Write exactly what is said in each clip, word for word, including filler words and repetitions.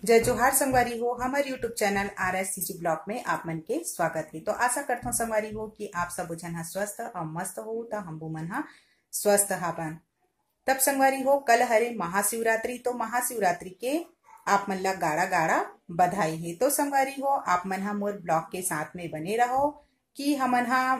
जय जोहार संगवारी हो, हमर YouTube channel R S C G blog में आप मन के स्वागत हे। तो आशा करथों संगवारी हो कि आप सब झन ह स्वस्थ अउ मस्त हो, त हमू मन ह स्वस्थ हावन। तब संगवारी हो, कल हरे महाशिवरात्रि, तो महाशिवरात्रि के आप मन ला गाड़ा गाड़ा बधाई हे। तो संगवारी हो, आप मन ह मोर ब्लॉग के साथ में बने रहो कि हमन ह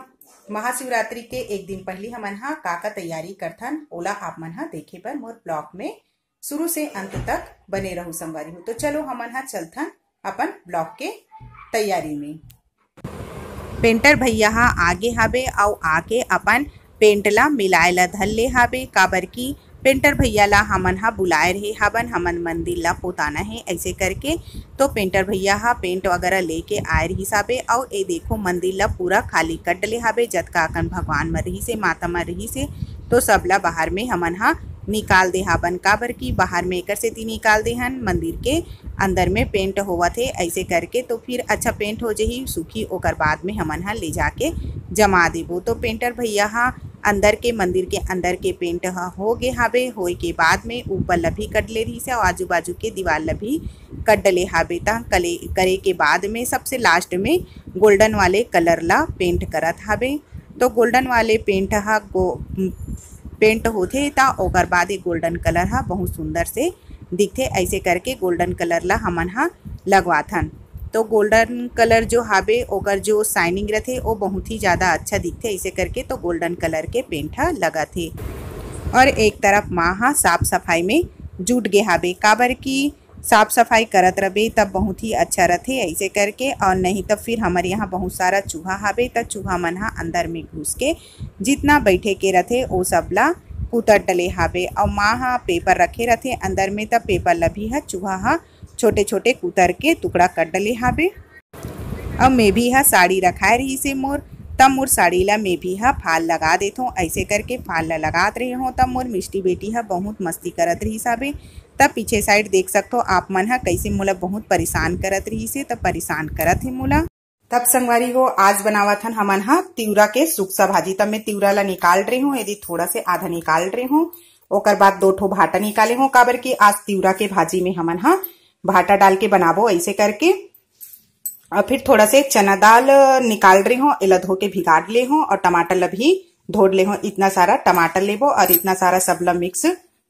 महाशिवरात्रि के एक दिन पहली हमन ह का का तैयारी करथन, ओला आप मन ह देखे बर मोर ब्लॉग में शुरू से अंत तक बने रहू संगवारी हो। तो चलो हमन ह चलथन अपन ब्लॉग के तैयारी में। पेंटर भैया ह आगे हाबे अउ आके अपन पेंट ला मिलाए ला धर ले हाबे, काबर कि पेंटर भैया ला हमन ह बुलाए रहे हाबन, हमन मंदिर ला पोताना हे ऐसे करके। तो पेंटर भैया ह पेंट वगैरह लेके आए रहिस हाबे अउ ए देखो मंदिर ला पूरा खाली कर डले हाबे, जतका अकन भगवान मन रहिस हे, माता मन रहिस हे, तो सबला बाहर में हमन ह निकाल दे हाबन, काबर कि बाहर में एकर सेती निकाल दे हन, मंदिर के अंदर में पेंट होवत हे ऐसे करके, तो फिर अच्छा पेंट हो जही, सूखी, ओकर बाद में हमन ह ले जाके जमा देबो। तो पेंटर भैया ह अंदर के, मंदिर के अंदर के पेंट ह हो गे हाबे, होए के बाद में ऊपर ला भी कर डले रहिस हे अउ आजू बाजू के दीवार ला भी कर डले हाबे। त कले, करे के बाद में सबसे लास्ट में गोल्डन वाले कलर ला पेंट करत हाबे। तो गोल्डन वाले पेंट ह गो-, पेंट होथे, त ओकर बाद ये गोल्डन कलर ह बहुत सुंदर से दिखथे। ऐसे करके गोल्डन कलर ला हमन ह लगवाथन। तो गोल्डन कलर जो हाबे, ओकर जो शाइनिंग रथे, वो बहुत ही ज्यादा अच्छा दिखथे। ऐसे करके तो गोल्डन कलर के पेंट ह लगत हे। और एक तरफ माँ ह साफ सफाई में जुट गे हाबे, काबर कि साफ सफाई करत रबे तब बहुत ही अच्छा रथे ऐसे करके। और नहीं तब फिर हमर यहाँ बहुत सारा चूहा हाबे, त चूहा मन ह अंदर में घुस के जितना बैठे के रथे, ओ सब ला कुतर डले हाबे। और माँ ह पेपर रखे रथे अंदर में, त पेपर ला भी ह चूहा ह छोटे छोटे कुतर के टुकड़ा कर डले हाबे। अब मैं भी ह साड़ी रखाए रहिस हे मोर, तब मोर साड़ी ला मैं भी ह फाल लगा देथों। ऐसे करके फाल ला लगात रहे हों, तब मोर मिष्टी बेटी ह बहुत मस्ती करत रहिस हाबे। तब पीछे साइड देख सकथो आप मन ह, कैसे मोला बहुत परेशान करत रहिस हे, तब परेशान करत हे मोला। तब संगवारी हो, आज बनावत हन हमन ह तिवरा के सुकसा भाजी। तब मैं तिवरा ला निकाल रहे हों, यदि थोड़ा से आधा निकाल रहे हों, ओकर बाद दो ठो भाटा निकाले हों, काबर कि आज तिवरा के भाजी में हमन ह भाटा डाल के बनाबो। ऐसे करके और फिर थोड़ा से चना दाल निकाल रही हूँ, एला धो के भिगा ले हूँ और टमाटर ला भी धो ले हूँ। इतना सारा टमाटर लेबो और इतना सारा सब ला मिक्स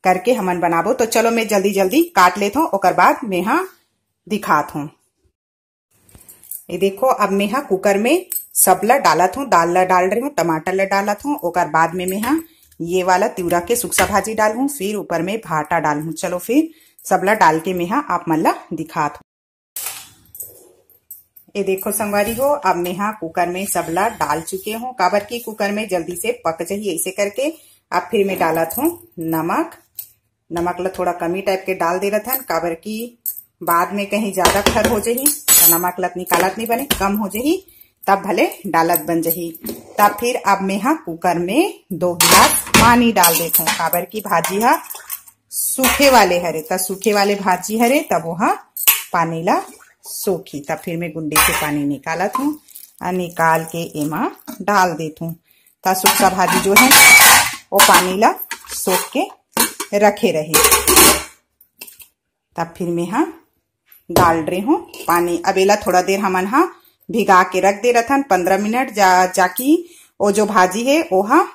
करके हमन बनाबो। तो चलो मैं जल्दी जल्दी काट लेत हूँ, ओकर बाद मैं हा दिखात हूँ। ये देखो, अब मैं हा कुकर में सब ला डालत हूँ, दाल ला डाल रही हूँ, टमाटर ला डालत हूँ, ओकर बाद में मैं हा ये वाला तिवरा के सुकसा भाजी डालहूँ, फिर ऊपर में भाटा डालहूँ। चलो फिर सब ला डाल के मैं हा आप मन ला दिखात हूँ। ये देखो संगवारी हो, अब मैं हा कुकर में सबला डाल चुके हूँ, काबर कि कुकर में जल्दी से पक जाही ऐसे करके। अब फिर मैं डालत हूँ नमक। नमक ला थोड़ा कमी टाइप के डाल दे रहथन, काबर कि बाद में कहीं ज्यादा खर हो जाही, तो नमक ला निकालत नहीं बने, कम हो जाही, तब भले डालत बन जाही। तब फिर अब मैं हा कुकर में दो गिलास पानी डाल देथों, काबर कि भाजी हा सूखे वाले हरे, त सूखे वाले भाजी हरे, तब वो हा पानी ला सोखी। तब फिर मैं गुंडी से पानी निकालत हूँ और निकाल के एमा डाल देत हूँ। त सुक्खा भाजी जो है, वो पानी ला सोख के रखे रही। तब फिर मैं हा डाल रही हूँ पानी। अब एला थोड़ा देर हमन हा भिगा के रख दे रहथन, पंद्रह मिनट, जा, जाकि वो जो भाजी है, वो हा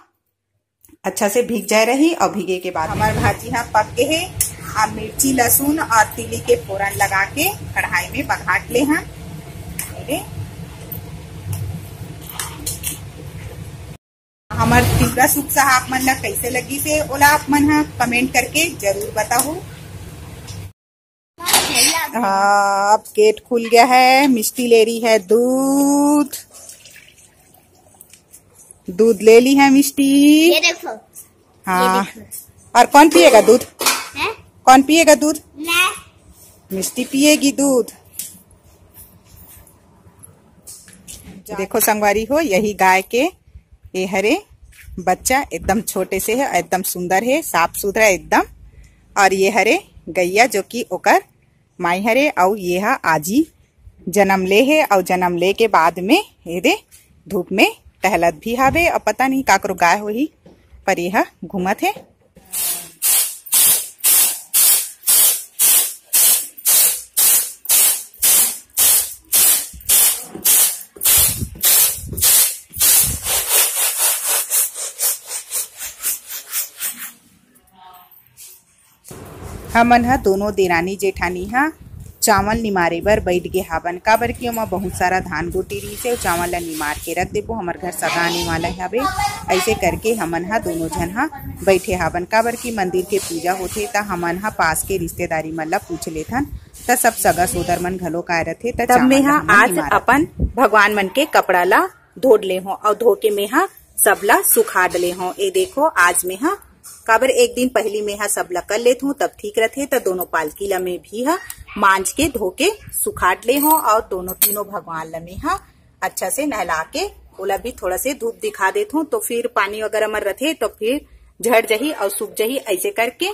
अच्छा से भीग जाए रही। और भीगे के बाद हमार भाजी हा पक गे हे। अब मिर्ची, लहसुन और तिली के फोरन लगा के कढ़ाई में बघाट ले हन। हमर तिवरा सुक्खा आप मन ला कैसे लगिस हे, ओला आप मन हा कमेंट करके जरूर बताहू। हाँ, अब गेट खुल गया है। मिष्टी ले रही है दूध। दूध ले ली है मिष्टी। ये देखो। हाँ। ये देखो। और कौन पिएगा दूध? हैं? कौन पिएगा दूध? मैं। मिष्टी पिएगी दूध। देखो संगवारी हो, यही गाय के ये हरे बच्चा, एकदम छोटे से है, एकदम सुंदर है, साफ सुथरा एकदम। और ये हरे गैया, जो कि ओकर माई हरे, अउ ये हा आजी जन्म ले हे, अउ जन्म ले के बाद में ये दे धूप में टहलत भी हावे। अब पता नहीं काकरो गाय होही, पर ये हा घूमत हे। हमन ह दोनों देरानी जेठानी ह चावल निमारे बर बैठ गे हावन, काबर कि ओमा बहुत सारा धान गोटी रहिस हे, चावल ला निमार के रख देबो, हमर घर सगा आने वाला हवे। ऐसे करके हमन ह दोनों झन ह बैठे हावन, काबर कि मंदिर के पूजा होथे, त हमन ह पास के रिश्तेदारी मन ला पूछ लेथन, त सब सगा सोदर मन घलो काय रथे, त तब चावल मैं ला ह हमन आज निमारत अपन भगवान मन के कपड़ा ला धो ले हों, अउ धो के मैं ह सब ला सुखा डले हों। ए देखो, आज मैं ह काबर एक दिन पहिली मैं ह सब ला कर लेत हूँ, तब ठीक रथे। त दोनों पालकी ला मैं भी ह मांज के धो के सुखाट ले हों, अउ दोनों तीनों भगवान ला मैं ह अच्छा से नहला के ओला भी थोड़ा से धूप दिखा देत हूँ। तो फिर पानी वगैरह मर रथे, तो फिर झड़ जही अउ सूख जही, ऐसे करके।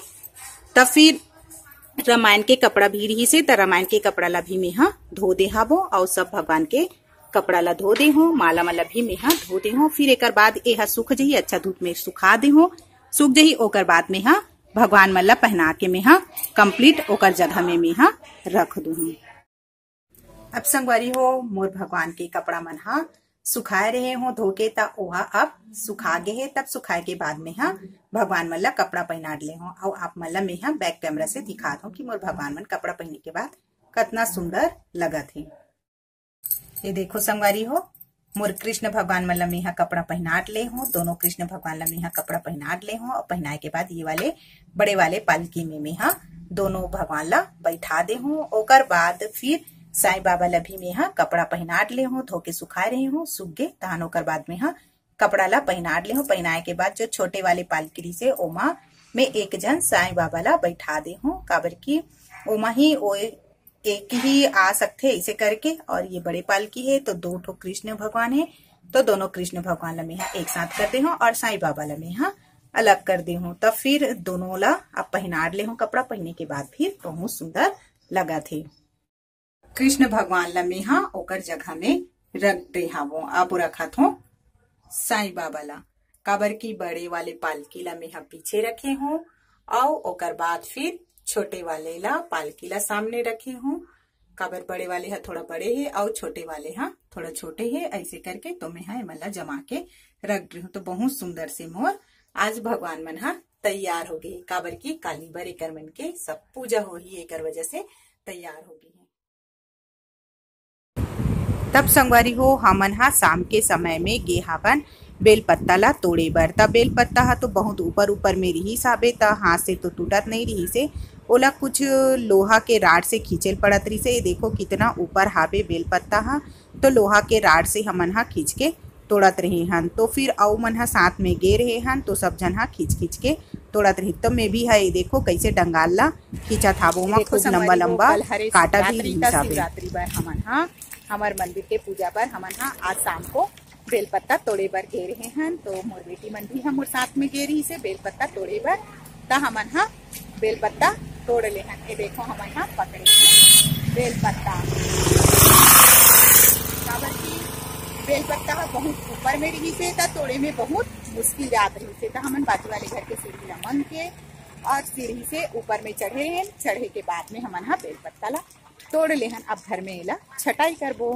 तब फिर रामायण के कपड़ा भी रहिस हे, त रामायण के कपड़ा ला भी मैं ह धो दे हावों, अउ सब भगवान के कपड़ा ला धो दे हों, माला मन ला भी मैं ह धो दे हों। फिर एकर बाद ए ह सूख जही, अच्छा धूप में सुखा दे हों, सूख जही, ओकर बाद मैं ह भगवान मन ला पहना के मैं ह complete ओकर जगह में मैं ह रख दूँ हूँ। अब संगवारी हो, मोर भगवान के कपड़ा मन ह सुखाए रहे हों धो के, त ओहा अब सुखा गे हे। तब सुखाए के बाद में ह भगवान मन ला कपड़ा पहिनाट ले हों, अउ आप मन ला मैं ह back camera से दिखात हों कि मोर भगवान मन कपड़ा पहिने के बाद कतना सुंदर लगत हे। ये देखो संगवारी हो, मोर कृष्ण भगवान मन ला मैं ह कपड़ा पहिनाट ले हों, दोनों कृष्ण भगवान ला मैं ह कपड़ा पहिनाट ले हों, अउ पहिनाए के बाद ये वाले बड़े वाले पालकी में मैं ह दोनों भगवान ला बैठा दे हों। ओकर बाद फिर साईं बाबा ला भी मैं ह कपड़ा पहिनाट ले हों, धो के सुखाए रहे हों, सूख गे, तहन ओकर बाद में ह कपड़ा ला पहिनाट ले हों। पहिनाए के बाद जो छोटे वाले पालकी रहिस हे, ओमा मैं एक झन साईं बाबा ला बैठा दे हों, काबर कि ओमा ही ओ एक ही आ सकथे ऐसे करके। और ये बड़े पालकी हे, तो दो ठो कृष्ण भगवान हे, तो दोनों कृष्ण भगवान ला मैं ह एक साथ कर दे हों, और साईं बाबा ला मैं ह अलग कर दे हों। तब फिर दोनों ला अब पहिनाट ले हों कपड़ा, पहिने के बाद फिर बहुत सुंदर लगत हे। कृष्ण भगवान ला मैं ह ओकर जगह में रख दे हावों। अब रखत हों साईं बाबा ला, काबर कि बड़े वाले पालकी ला मैं ह पीछे रखे हों, अउ ओकर बाद फिर छोटे वाले ला, पालकी ला सामने रखे हों, काबर बड़े वाले ह थोड़ा बड़े हे अउ छोटे वाले ह थोड़ा छोटे हे, ऐसे करके तो मैं ह एमन ला जमा के रख दे हों। तो बहुत सुंदर से मोर आज भगवान मन ह तैयार हो गे, काबर कि काली बर एकर मन के सब पूजा होही, एकर वजह से तैयार हो गे हे। तब संगवारी हो, हमन ह शाम के समय में गे हावन बेल पत्ता ला तोड़े बर। त बेल पत्ता ह तो बहुत ऊपर ऊपर में रिहिस हाबे, त हाथ से तो टूटत नहीं रिहिस हे, ओला कुछ लोहा के rod से खींचे ल पड़त रिहिस हे। ये देखो कितना ऊपर हाबे बेल पत्ता ह, तो लोहा के rod से हमन ह खींच के तोड़त रहे हन। तो फिर अउ मन ह साथ में गे रहे हन, तो सब झन ह खींच खींच के तोड़त रहे। तो मैं भी ह ये देखो कैसे डंगाल ला खींचत हाबो, ओमा खूब लंबा लंबा कांटा भी रिहिस हाबे। शिवरात्रि बर हमन ह, हमर मंदिर के पूजा बर हमन ह आज शाम को बेलपत्ता तोड़े बर गे रहे हन, तो मोर बेटी मन भी ह मोर साथ में गे रहिस हे बेलपत्ता तोड़े बर। त हमन ह बेलपत्ता तोड़ ले हन। ये देखो, हमन ह पकड़े हन बेलपत्ता, काबर कि बेलपत्ता ह बहुत ऊपर में रहिस हे, त तोड़े में बहुत मुश्किल जात रहिस हे। त हमन बाजू वाले घर के सीढ़ी ला मन के और सीढ़ी से ऊपर में चढ़े हन। चढ़े के बाद में हमन ह बेलपत्ता ला तोड़ ले हन। अब घर में एला छटाई करबो।